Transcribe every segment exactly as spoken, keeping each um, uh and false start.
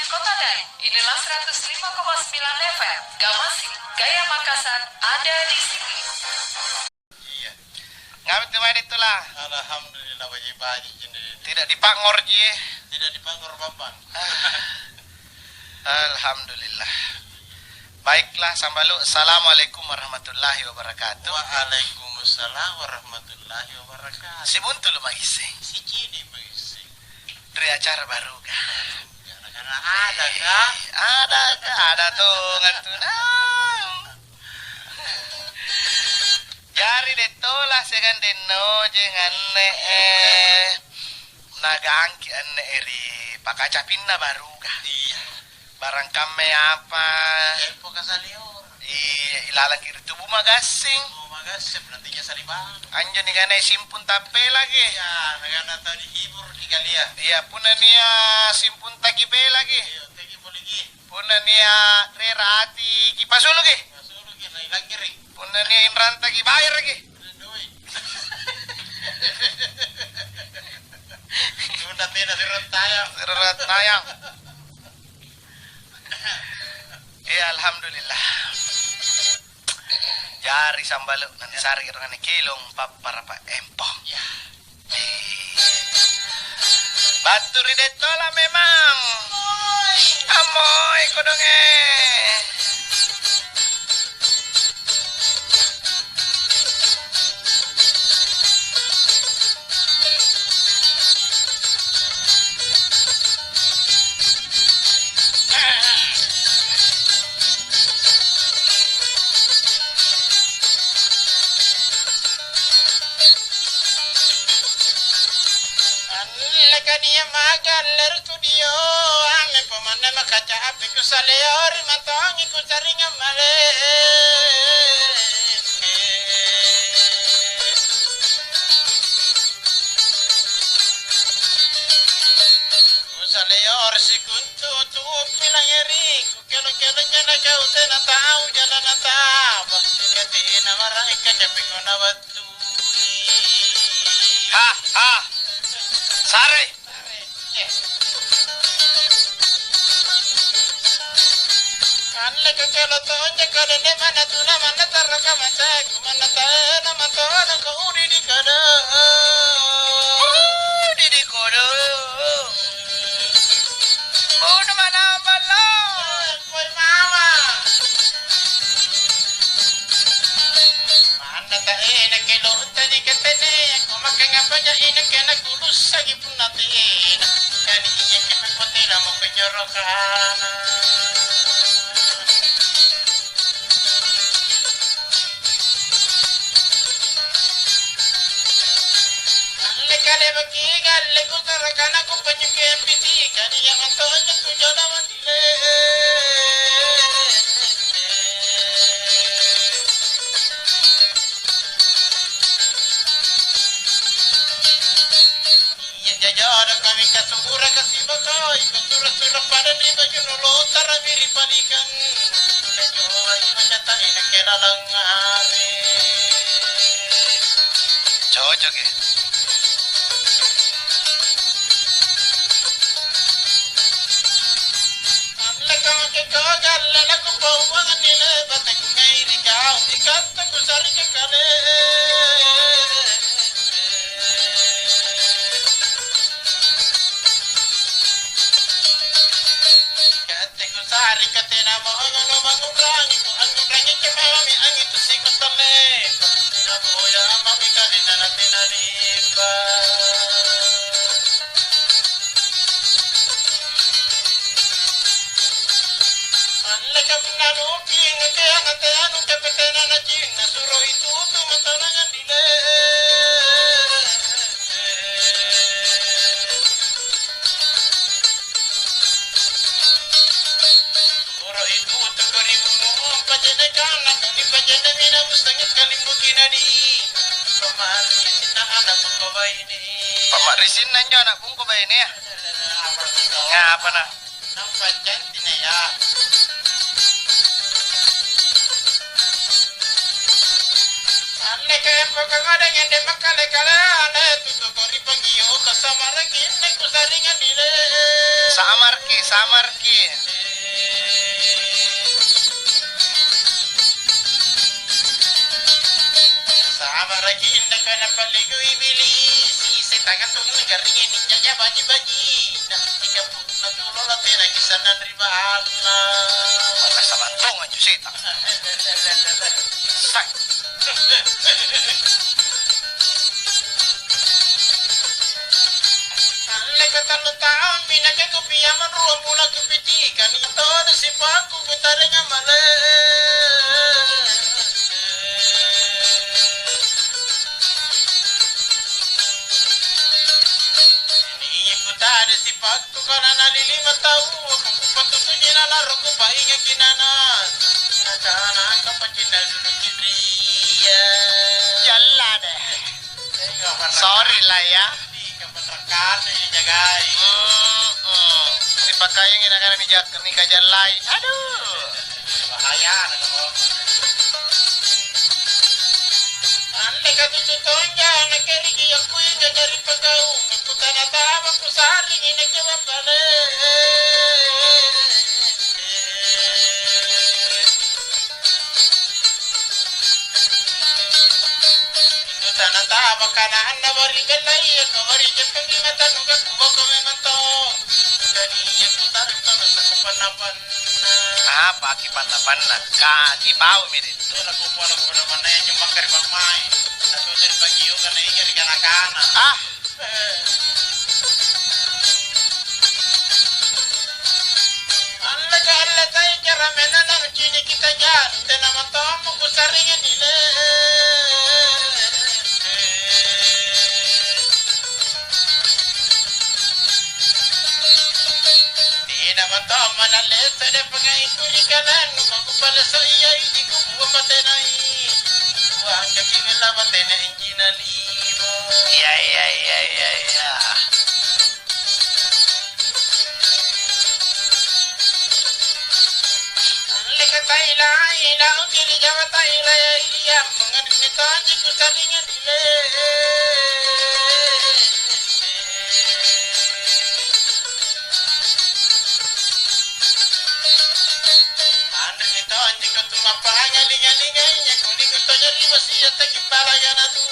Kota Dai, inilah seratus lima koma sembilan F M, Gamasi, Gaya Makassar, ada di sini. Iya. Ngapain tu mae, Dettola? Alhamdulillah, baji-baji ini. Tidak dipangngor ji. Tidak dipangngor, Bambang. Alhamdulillah. Baiklah, Sambalu. Assalamualaikum warahmatullahi wabarakatuh. Waalaikumsalam warahmatullahi wabarakatuh. Sibuntulu mangisseng. Sicini mangisseng. Ri acara baruga. Karena ada, kan? Ada, kan? Ada tongang tunang. Jari Dettola siagang Dennojeng anne, eh, nagangki anne, eh, ri pakacapinna baruga. Iya. Barang kammai apa? Tempo kasaleor. Iya, ilalangki ri tubu magassing. Tubu magassing, nantinya salibang. Anjo nikanai simpung tappelaki. Iya, nagana tau dihibur di kalia. Iya, punna nia simpung takipelaki. Iya, teki poliki. Punna nia rera ati kipasuluki. Pasuluki, nailangngeri. Punna nia inrantaki, bayaraki. Doi. Tunda tena sirong tayang. Sirong tayang. Iya, alhamdulillah. Jari Sambalu, nanti sare kiro ngane kilong pappara pa empo. Iya. Battu ri Dettola memang. Ammoi kodonge. Alleka nia' maka alle ri studio, ame pamanne makaca api kusaleori matongi kucaringang maleke. Kusaleori sikuntu tu pilangngeriku. Kelong-kelonja nakau tena tau jala nataba, ika tena maraeng kacapingo nabattui. Ha, ha. Sare. Anne kekelo tonja kadene mana tuna manna tarraka macaku manna taena matona ko udi di kada. Udi di kodong. Buno manamballo. Koi mama. Manna taena kelong tadi ketene, ko makkangapa ja ina kena kulussagi punna tena. Kani iya kepe potela mo kejorokana. Alle kale baki galle kutara kana kupanyu kempiti kani iya mantonyo tu jona mandile. Iya jajara kami kasubura kasibakoi kusura-sura pada ri baju nolo tarabi ri palikang. Cocok ya. Allekang keko galle lakupauang nile batengngai ri kau ikatte kusariki kale. Ikatte kusarika tena mohono bangunrangi ku angngunrangi kemawami angi tu sikottolle. Naboya mami kalinna natena limba. Alleka punna nuki ngeke ana te anu kepetena na cinna suroi tutu matanangan dile. Suroi tutu ko ri buno pajenekana, ni pajenemi na mustangi kalimbuki nani. Pamari sinna ana poko baine. Pamari sinna njo ana poko bainea. Ngapa na? Nampa cantikna ya. Alleka empo kangadang ende makkale-kaleane, tutuko ri pagio, kasamaraki inne kusaringa dile. Samarki, samarki. Samaraki indaka napalligu ibilisi, setanga tong negari ini jaja baji-baji. Nah, jika punna tulola tena kisannang ri balla. Marasa mantong anjo setang. Sai. Alleka tallu taummi nakke kupiama ruampulo kupitikang, todong sipakku kutarengang male. Nia' kutodong sipakku kana nalilima taua, kupatutuji nalaro kupaingaki nana. Nakana, "Kapacinna dulu Fitria." Jalla deh. Sorry lah ya. Mm-mm. Sipakayangi nakana nijak-, nikajallai. Aduh. Bahaya. Andeka tutu tonja, nakeriki akkuinga jari pagau. Kutana tama kusa'ringi nakke babbale. Injo tanataba kananna bari bellaia, kau bari jeppengi mata nuka kuboko memang tong. Kania kutarung tolo sakupanna-panna. Apa akipanna-panna? Ka kipau mi ri. Tena kupola kupada manna ejo makkari pammai. Satu dari bagi yoga na ejo ri kana-kana. Ah. Alleka alle tai karamena nanucini kita jalu, tena matommo kusa'ringi nile. Tena matommo nalleso de pangaikku ri kalannu, ko kupaleso iya iji kubua patenai. Kuangkaki bella patena injina lino. Iya, iya, iya, iya, iya. Leka tailai, naung kiri jawa tailai, iya, mangadu ni tonji kusa'ringi nile. Anremi tonji ko tu mappangalinga-lingainya, kuliku tojeng ri masia takimbalaga natu.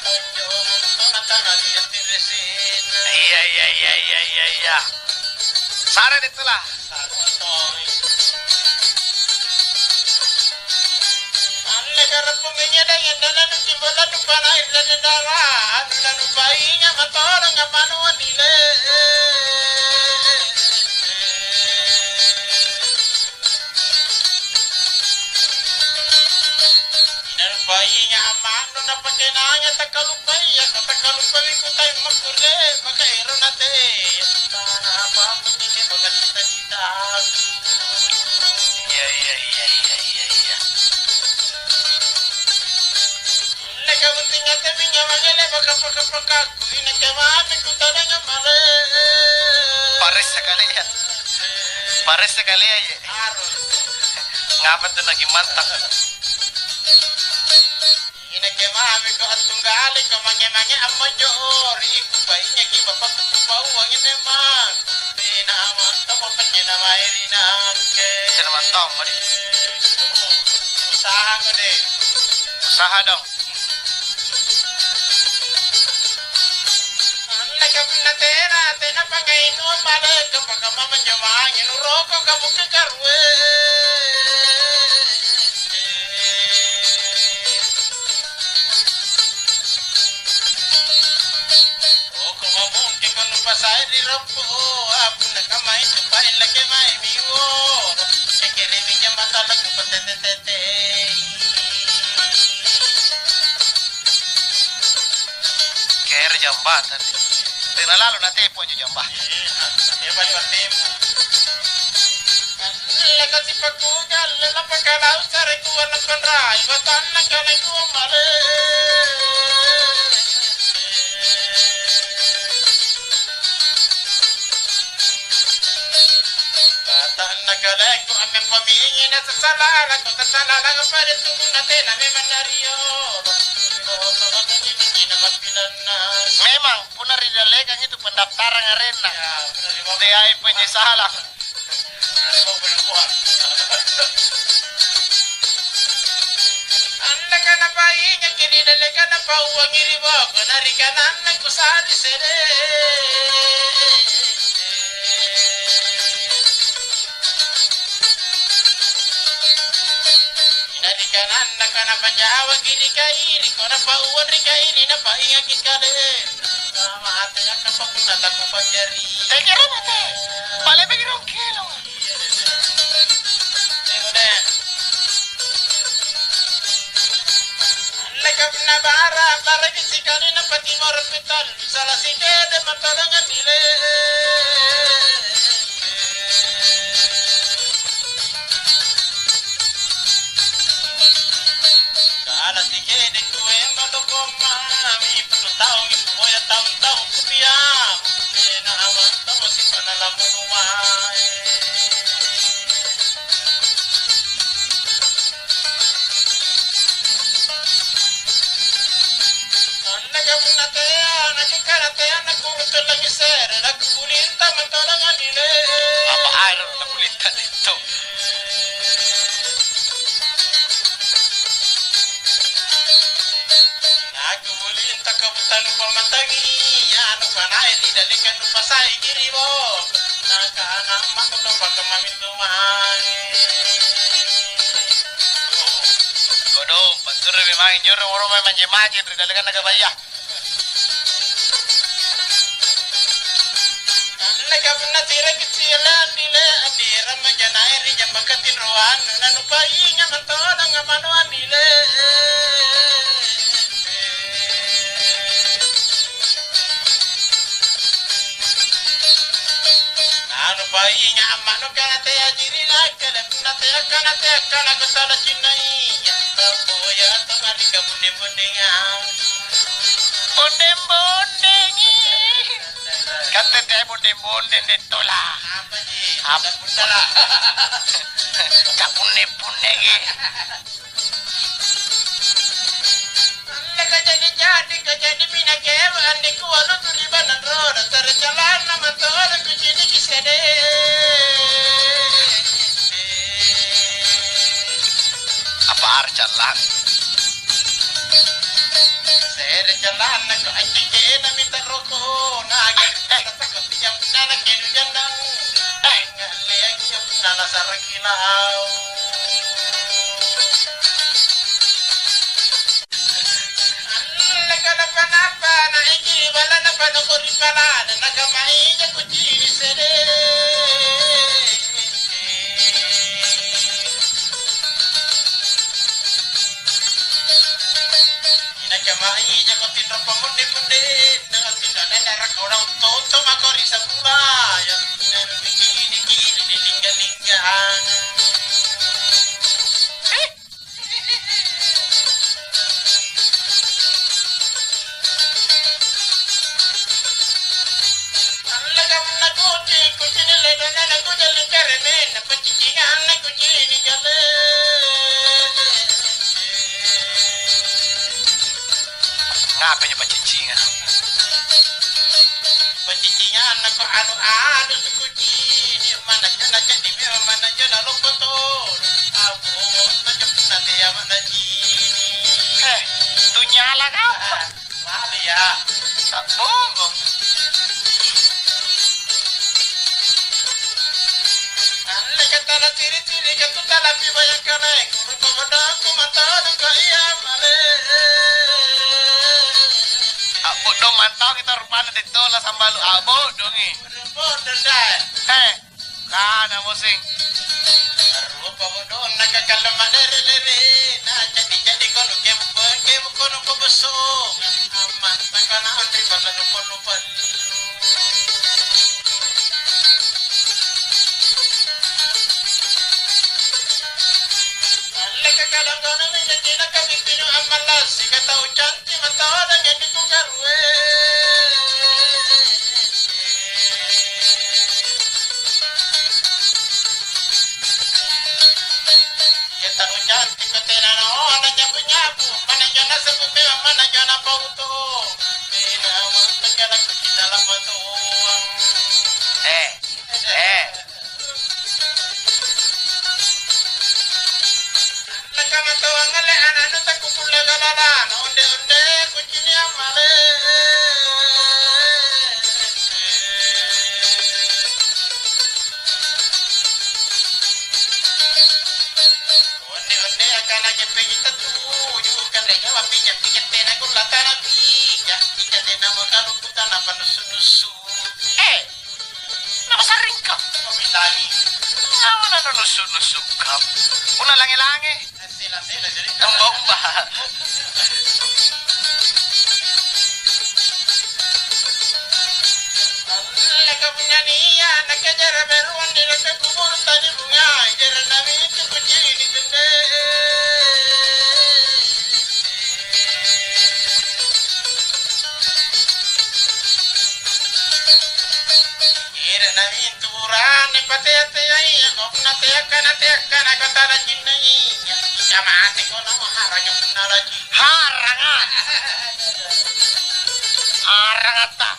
Tonjo montona tana liang tiresena. Iya, iya, iya, iya, iya, iya. Sare deh tulah. Sarua tori. Alle karapungi nyedeng, nyedeng, nanu kibola, nupanair, nanu dara, anu, nanu painga, matodong, amanu, anile. Inarupainya ama'nu napakenanga takkaluppaia, ko takkaluppai kutai makkurre maka ero nate. Tanapa muncul baka cita-citaku. Iya, iya, iya, iya, iya, iya. Leka mutinga teminga mangele baka paka-pakaku, inakke mami kutadanga male. Paressa kalea. Paressa kalea, ye. Harus. Ngapa tu naging mantap? Inakke mami ko attunggaleko mange-mange ammonjo ori, kupainjaki bapakku kupauangi memang. Tena mantap pappanyina mae ri nakke. Tena mantap, mari. Usaha ko deh. Usaha dong. Anneka punna tena, tena pangainung maleka, pakamma manjo mange nuroko kabuka karue. Roko mabungke ko nupasai ri rompo, punna kamma intu paillake mai miwo. Sekirimi jambata laku patete-tete. Kere jambatan. Tena lalo natepo anjo jambatan. Iya, tepo anjo tepo. Leka sipakkugalle lapakalau sarekua napanrai batanna kalengkua male. Batanna kalengku ammempo bingi na sassalala, ko sassalala pada tubu na tena memang na riolo. Memang, punna ri dallekang itu pendaftaran arenna. Teai penyesalang. Andaka napaingaki ri dallekang napauangi ri boko, na ri kananna kusa'ring sede. Ina ri kananna kana pajawaki ri kairi, kona pauang ri kairi, napaingaki kale. Mate, apa punna takupajari? Teke rong mate. Pale bagi rong kilo. Tengok deh. Leka punna bara, bara kicikani na patimoro pital. Sala sikede matolongang nile. Sala sikede kuemba lokomami, puluh taung ibu boya taung-taung kupiamu. Tena amang tau sipana lamunu mae. Anneke punna tea, nakikkana tea, nakurutu langi sere, nakubulinta mantodong anile. Apa aero nakubulinta detto? Nakubulinta kabuta nupammatangi, anu panae ri dallekan nupasaiki ri boko. Nakana, "Mako topakka mamintu mae." Kodong, panturumi mange anjoreng, oro mae manje-manje ri dallekanna kabaya. Alleka punna tiraki ciala nile, andirang majanai ri jambakang tinroannu, nanupainga mantodong amanu anile. Nanupainga amma'nu kana teaji ri nakkale, punna teakkana, teakkana kutala cinnaia. Boya tau ri kabonde-bondengang. Bondeng-bondengi. Katte te bondeng-bondeng dettola. Apaji? Ap- Punna punna la. Kabonde-bondengi. Anne kajadi-jadi, kajadimi nakewa, anne kualutu ri bana roda, tare calana matoro kuciniki sede. Apa are callang? Sere calana ko anjikena mita rokona, eh, eh. Nana kenu jannang. Eh. Ngalleang iya punna nasaraki lau. Anne kanapa-napa naiki balana panoko ri palana, nakamaija kucini sede. Nakamaija ko tinro pamunde-munde, dengan tinro nendara kodong toto mako ri sabulaya. Nanu bicini-cini di lingga-linggang. Allaka punna kuci, kucini ledona nakujalli karemenna, pacciccinganna kucini jale. Ngapaja pacciccingang? Pacciccinganna ko anu-anu suku Cini, manna jana jadi memang manna jana lompo todong. Abo, macam punna tea manna cini. Eh, tu nyala kau. Ah, maaf ya. Tak bohong. Alle katana ciri-ciri katu tanapi bayangkanai. Kuru pamadaku mantadung ka iya male. Abo dong mantau kita rupana dettola sambalu abo dongi. Rupodong dai. Eh. Kana mosing. Rupa bodona kakallo madere-dere, na jadi-jadi kono kemu, kemu kono koboso. Aman takana antri balla lupa-lupa. Alle kakallo kono menjadi na kami pinu aman lasi katau cantik. Pada nyapu-nyapu, pada jana sebut memang mana jana bau to. Beda, pada jana kucing dalam batuang. Eh, eh. Nakamatoang alle ana'nu takkukulle galala, na onde-onde kucini' ammale. Onde-onde akkana jeppeki tattuju, kan jawa pija-pija tena kulla tana pija, pija tena mo kaluku tana panussu-nussu. Eh, Napasarringka? Nabilangi. Nawa nanunussu-nussukka? Punna lange-lange? Sela-sela jadi. Tomba-omba. Alle kamunnania, nakajara beruang di dekat kubur tadi bunga, jarang nabi itu kucing di tende. Ere' namintu burane patea-teai, punna teakkana-teakkana kotana cinnai. Ika mateko naung haranga punna laki. Haranga! Harangatta!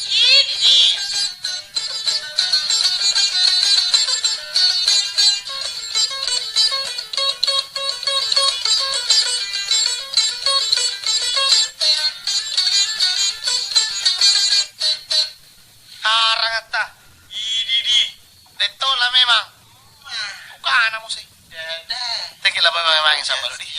Idi. Harangatta. Idi, di. Rettola memang. Bukanamo sih. Teki laba memang sama Rudi.